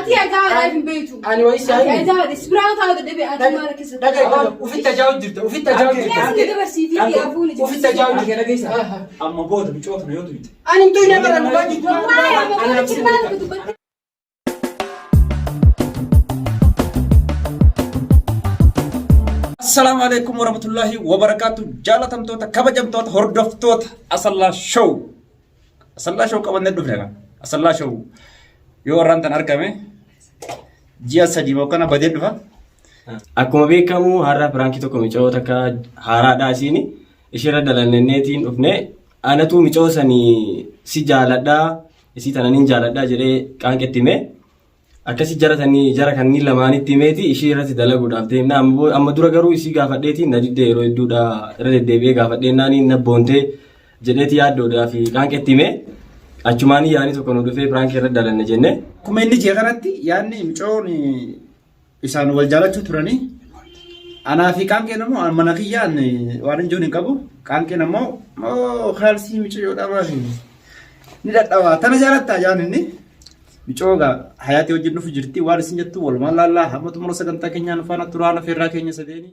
Ati ajaa'ibaa hin beektu. Ani wayii Ati saayi. ajaa'ibaa si biraa taa'u dadhabee ati maal keessa Dhaga'i dhaga'i. Ufitti ajaa'u jirta. Ufitti ajaa'u jirta. Kilaasii ni dabarsiitii fi hafuun ija. Ufitti ajaa'u jirta. Dhageessa. Amma booda mucoo kana yoo tuyte. Ani hin tuyne bara dhugaa jirtu. Waa'ee amma booda maal dubbatte? Assalaamu alaikum warahmatullahi wabarakaatu. Jaalatamtoota, kabajamtoota, hordoftoota Asallaa Show. Asallaa Show qabannee dhufne kan. Asallaa Show yoo warraan tan argame ji'a 3 moo kana badee dhufa. Akkuma beekamu har'a piraankii tokko micoo takka haaraadha isiin ishirra dalanneetiin dhufne anatu micoo sanii si jaaladhaa isii tana nin jaaladhaa jedhee qaanqetti hime. Akkasi jara tanii jara kanneen lamaanitti himeeti ishii irratti dalaguudhaaf deemna. Amma dura garuu isii gaafadheeti na diddee yeroo hedduudha irra deddeebi'ee gaafadhee naani na boontee jedheeti yaaddoodhaa fi qaanqetti hime. Achumaanii yaadni tokko nu dhufee piraankii irra dalanne jenne. Akkuma inni jee kanatti yaadni micoon isaan wal jaalachuu turanii anaa fi qaanqeen ammoo mana kiyyaan waan hin jiru hin qabu. Qaanqeen ammoo moo kaalsii micayyoodhaa maali ni dhadhabaa tana jaalattaa jaan inni. Micoo egaa hayaatii wajjin dhufu jirti waan isin jettu walumaan laallaa hamma xumura sagantaa keenyaa nu faana turaa nafeerraa keenya sadeenii.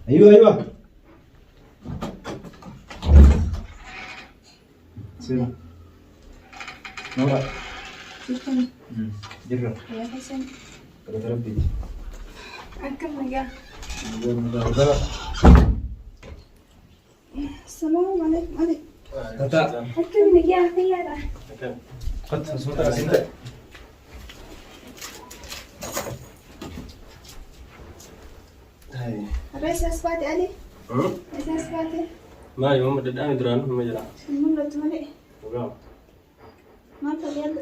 Aywa aywa. Sena. Noora. Jirra. Galata Rabbiiti. Akkam nagaa. Nagaa nagaa. Salaamu alaikum. Ali. Tata. Akkam nagaa fayyaadha. Qot sota asinta. Reessa as baate Ali. Reessa as baate. Maali mamma dadhaame duraan amma jira. Hin mul'atu malee. Dhugaa. Maal fayyaadha?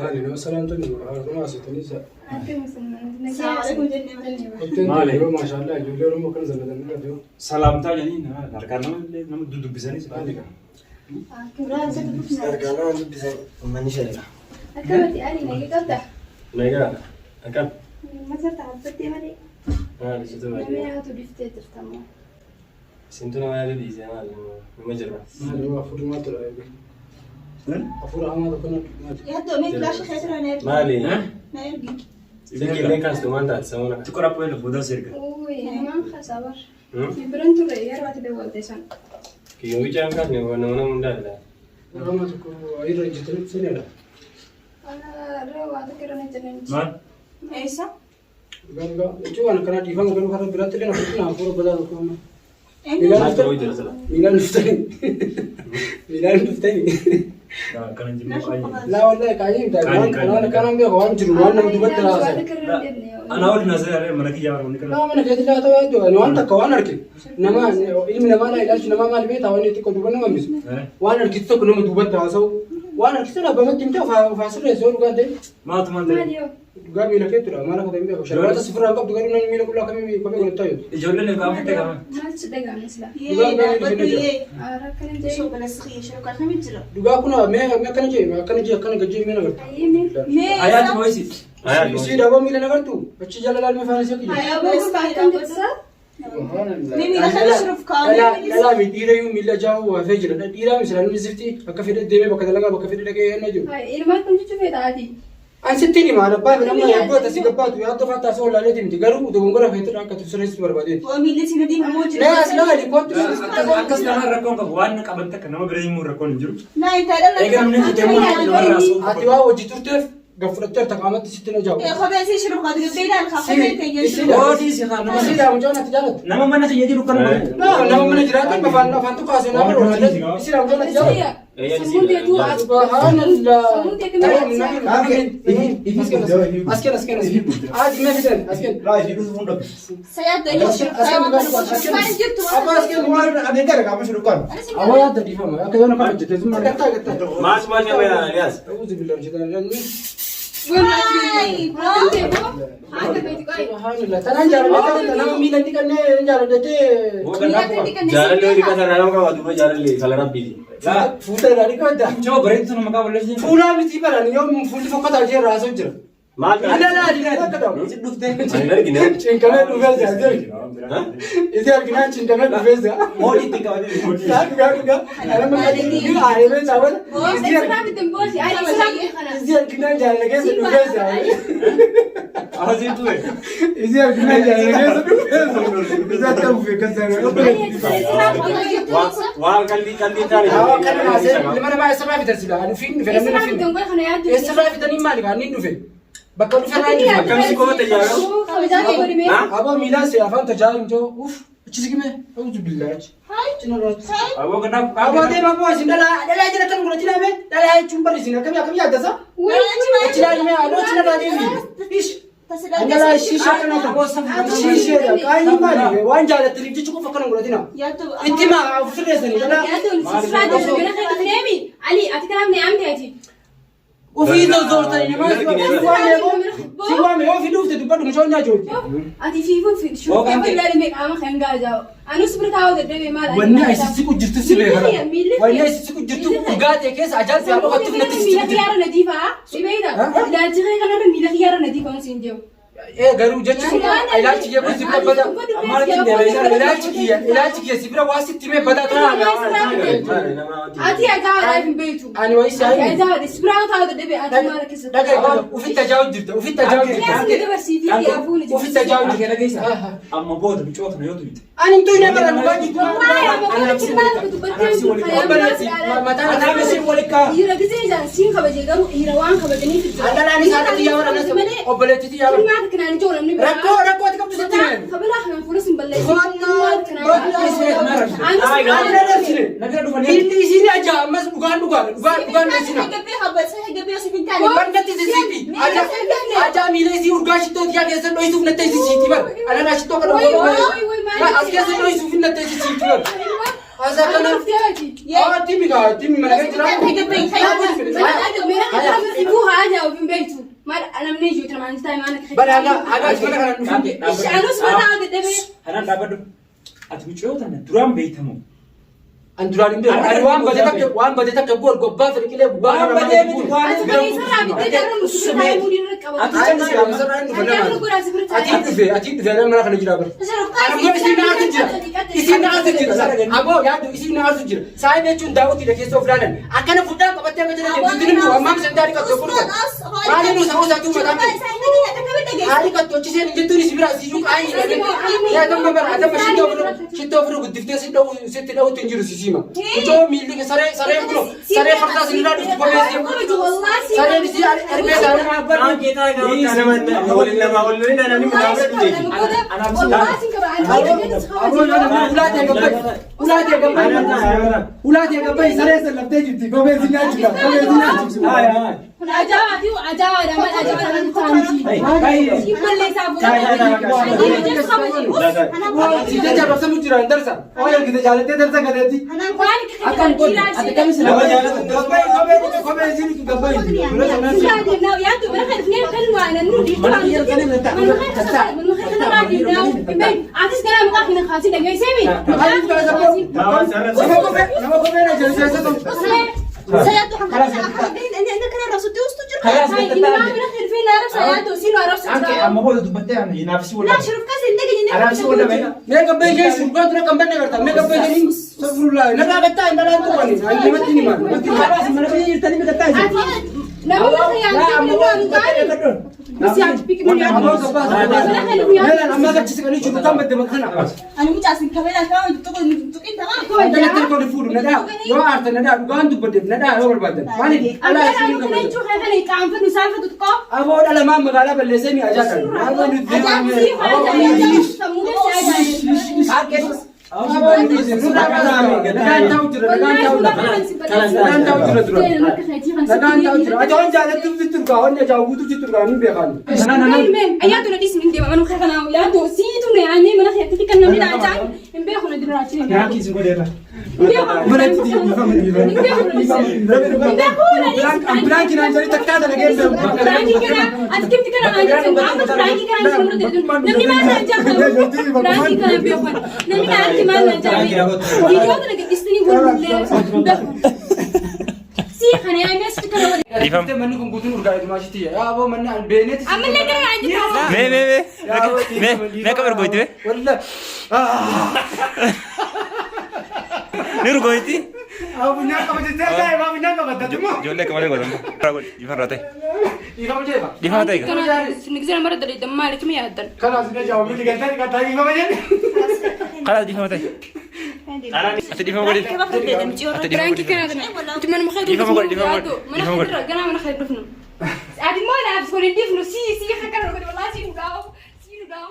Maali nama salaamtonni har'uma asitanii isa. Akkam isin nagaa. Alaikum jennee malee. Maali? Yeroo maashaallah ijoollee Oromoo kana zannatan irra jiru. Salaamtaa jedhanii harkaan nama illee nama dudubbisanii Maali kana? Harkaan nama dubbisan uummanni shari'a. Akkamati Ali nagaa qabda? Nagaa. Akkam. Masarta dhaabbattee malee. Maali situ Nama baay'ee. yaatu dhiftee jirta moo? Isintu nama yaadu dhiisee maali nama jirra. Maali yoo hafuurri maaltu dha eegee? Hafuura hamaa tokko na maali? Yaaddoo mee filaasha keessa na ergi. Maali? Na ergi. Silkii illee kaastu maal taate samuuna kana? Xiqqoo rakkoo hin boodaa si erga. Uy, namaan kaasaa bar. Biran turre yeroo ati dawwalte san. Kiyyoo bichaan kaasne nama nama hundaa dha. Hafuura hamaa tokko irra ejjetanii dhuftanidha. Irra waa tokko irra na jedhan. Maal? Eessa? Dhugaa dhugaa jechuun waan akkanaa dhiifama garuu har'a biraatti illee na hafuura badaa tokko amma. Maaltu hojii jira sila? Miilaan dhuftanii. Miilaan dhuftanii. Akkana hin jiru qaayee. Laa wallahi qaayee miti. Qaayee, qaayee. Waan akkanaa beeku waan jiru waan nama duubatti haasa'e. Anaa waliin haasa'e mana kiyyaa warra kana. Laa mana keetti laata yaaddu ani waan takka waan arge nama ilmi namaa laa ilaalchi namaa maal beektaa waan xiqqoo duuba nama hambisu waan argitu tokko nama duubatti haasa'u waan argitu dhaabamatti himte ofaa sirreessu yoo dhugaan ta'e Maaltu maal ta'e? Maal yoo? dhugaa miila keettudha maal akka ta'e hin beeku sharbaata sifirraa hin qabdu garuu namni miila qullaa akkamii kophee godhataa jiru. Ijoolleen ilkaan fitte qaba. Maal si dhaga'ame sila? Yee dhaabbadhu yee. Aara akkana Osoo jedhe. balessi kiyya shirka akkamii jira? Dhugaa kun mee mee akkana jee akkana jee akkana gajjee mee nagartu. Ayyee mee. Mee Ayaati eessa? mooyisi. Isii dhaaboo miila nagartu achi jala laalmee faana isee kiyya. Aboo kun akkam jettisaa? Mee miila kana shiruuf kaa'amee Dhalaa mi dhiirayyuu miila jaa'uu hafee jira. Dhiiraa misira namni zifti akka fedhe deemee bakka dalagaa bakka fedhe dhaqee yennaa jiru. Ilmaan kun jechuu feeta ati. An sittiin hima abbaa fi nama yaaddoo akkasii gabbaatu yaaddoo fa'aa taasisa wallaalee miti garuu dogongora feetudha akka sirreessitu barbaadeeti. Waa miilli si gadi immoo jira. Mee as laali kottu Akkas nama rakkoon qabu waan qaban takka nama bira himuu rakkoon hin jiru. Naa intalaa Egaa namni deemuu namarraa asuu. Ati waa hojii turteef gad fudhatteerta qaamatti sitti na jaa'u. Kophee si shiruuf kaatu gabbee ilaal kaa kophee ta'e jechuudha. Boodii si haa nama. Isiidha mucaan ati jaalattu. Nama mana kiyya jiru kan godhu. Naa nama mana jiraatan afaan afaan tokko haasee nama barbaade. Isiidha mucaan ati jaalattu. Sammuun teetuu ati. Subhanallah. Sammuun teetuu maal Asken asken asken. Ati mee fidan asken. Laa ishee dhufu hunda. Sayaadda inni shiruuf Asken kaa'u dhugaa asken. Maal jirtu? Abba asken. Waan ani gara qaama shiru kan. Awwa yaadda dhiifama akka yoona kan hojjete sun maal gattaa gattaa. Maas maal nama ilaalan yaas? A'uuzu billahi min shaytaani rajiim. Subhanallah. Tanaan jaaladhatee nama miila hin dhiqanne hin jaaladhatee Jaalallee hojii qasan nama qaba duuba jaalallee kala rabbiiti. fuuta irraa dhiqadda. Mucoo bareedu sana maqaa balleessin. Fuulaa miti baran yoo fuulli fokkataa ishee irraa haasa'u jira. Maal Ana laali akka ta'u. Dhuftee. Ani hin argine. Cinqamee dhufee jira jira. Isi arginaan cinqamee dhufee jira. Moodii itti qabatee. Dhugaa dhugaa. Ana maqaa aaree saawwan. Isi arginaan jaalala keessa dhufee jira. Asii ture. Isi arginaan jaalala keessa dhufee jira. Isa akka buufee kan sana. Waan qalbii qalbii taane. Hawa kana naasee ilma namaa eessarraa fitan sila ani ofiin dhufe namni ofiin eessarraa fitanii maali kan inni dhufe bakka dhufe irraa inni dhufe. Akkamsi qofa tajaajilu? Aboo miilaan si afaan tajaajilu too uff achi sigime auzu billahi achi. Aboo kanaaf. Aboo deema aboo isin dhalaa dhalaa jala kan godhatina mee dhalaa jechuun barri isin akkamii akkamii yaaddasa? Achi laali mee adoo achi dhalaa deemi. Ish dhalaa shiishee kana ta'u shiisheedha qaayii maali waan jaalattaniif jecha qofa akkana godhatina. Itti maa of sirreessanii dhalaa. Ofii zozzoortanii namaa si waame yoo fi dhufte dubbadhu mucoon nyaachuu. Ati fiifuun shuuftee ilaalee qaama kan gaajaa. Anus bira taa'uu dadhabee maal? Wanni asi siqu jirtu si beekama. Wanni asi siqu jirtu dhugaa ta'e keessa ajaa'ibsi haa boqottuuf natti siqu Miila jirtu. xiyyaara nadiifaa. Dhibeedha. Ilaalchi kee kanarra miila xiyyaara nadiifaa siin jiru. Ee garuu jechi sun ilaalchi kiyya kun si bira bada. Ilaalchi kiyya ilaalchi kiyya si bira waa sitti himee badaa ta'aa. Ati ajaa'ibaadhaaf hin beektu. Ani wayii si Ati haa ajaa'ibaadha. Si biraa taa'uu dadhabee ati maal akkasii? Dhagaa ofitti tajaajilu jirta ofitti tajaajilu jirta. Siyaasni dabarsiitii fi afuun Ofitti tajaajilu jirta. Amma booda mucoo kana yoo tuqxe. Ani hin tuyne bara dhugaa jirtu. Mataan Anaafis walikkaa. Dhiira gisee ijaan siin kabaje garuu dhiira waan kabajaniif jira. Dhalaanis haadha xiyyaa bara obboleettii xiyyaa bara. Maal kanaan ijoo namni biraa. Rakkoo rakkoo ati qabdu sitti himeen. Kabila kanaan fuula sin balleessu. Nagara dhufanii. Miilli isiin ajaa ammas dhugaan dhugaan dhugaan dhugaan dheessina. Bannatti sisiiti. Ajaa miila isii urgaa shittoo xiyyaa keessa dhohisuuf natta isisiiti bara. Alanaa shittoo kana as keessa dhohisuuf natta isisiiti bara. Asa kana. Haa timi kaa timi mana keessa Bara haga haga mana kana dhufin. Kanaan dhaabbadhu. Ati mucoo tana duraan beektamu. An duraan hin beeku. Ani waan bade takka waan bade takka gool gobbaa fedhiqilee gubbaa. Waan badee miti waan Atiin dhufe atiin dhufe anaan mana kana jira bara. Arguu isiin na aartu jira. Isiin na aartu jira. Aboo yaaddu isiin na aartu jira. Saayib jechuun daawwitiidha keessa of ilaalan. Akkana fuudhaan qabattee akka jala deemtu nimtu ammaam sandaa dhiqattu furta. Maaliin nuus ta'uu isaatuu mataan ta'e. Haali qattu hojiseen hin jettuun si bira siyyuu qaayii. Yaa damma bara adamma shittoo ofirra shittoo ofirra guddiftee si dha'u sitti dha'utti hin jiru si siima. Mucoo miilli saree sareen kunoo saree fardaa sinirraa dhuftu kophee si sareen isii erbee isaanii. Waliin namaa waliin namni mukaa Ulaatee gabbayi ulaatee gabbayi Saree san laftee jirti kophee si nyaachuudha kophee si nyaachuudha. Si jecha rabsamu jira hin darsa. Waan argite jaalattee darsa gateetti. Nama jaalatu. Gabbayi kophee kophee isiin gabbayi. Nama kophee na jalseessa tokko. Amma booda dubbattee ani naafsi wal Mee gabbayi keessa dhugaa dura kan banne garta mee gabbayi keessa safurulaa narraa gattaa hin dhalaan tuqani ani namatti ni maal. Mana biyya jirtanii miidhagaa jiru. Aboo gabbaa meelaan ammaa gachiisa kan jiru kan badde bakka kana. Antalatti erga oli fuudhu nadhaa yoo aartan nadhaa dhugaan dubbaddeef nadhaa yoo barbaaddan maaliif dhalaa isin kabajatu. Aboo dhala maan magaalaa balleessee mi ajaa kan. Aboo nuti Nagaan ta'u jira nagaan ta'u jira nagaan ta'u jira dura nagaan ta'u jira ati waan jaalattuuf sitti urgaa wanni ajaa'uutu sitti urgaa hin beekan. Nyaanki isin godheerra. Manatti dhiifama dhiifama. Piraanki naan jedhee takkaa dalagee Piraanki kana ati kimti kana naan jettan amma piraanki kana isin murte namni maal naan jaa piraanki kana beekan namni naan arti maal naan jaa viidiyoo kana gadhiistanii walullee beeku si kana yaa meessi kana wal Dhiifama. Manni kun guutuun urgaa dhumaashitti. Yaa aboo manni an beeneeti. ammallee gara naan jettan Mee mee mee. Mee mee akka urgooyti mee. Wallah. Ni urgooyti. Abunyaan qaba jettee ajaa'iba abunyaan qabatta immoo. Ijoollee akka malee godhan. Dhiifama irraa ta'e. Dhiifama jedhama. Dhiifama ta'e. kana nigzira mara daleeddan maali kimi yaaddan Kanaas ni ajaa'iba milli galtee qaxxaa dhiifama jedhe. Kalaas dhiifama ta'e. Ati dhiifama godhi. Ati dhiifama piraanki godhi. kana nuti manuma khayr Dhiifama godhi, dhiifama godhi. mana Dhiifama godhi. khayr ganaa mana khayr dhufnu ati immoo naaf waliin dhiifnu si si kana godhi wallahi si nu gaa'u si nu gaa'u.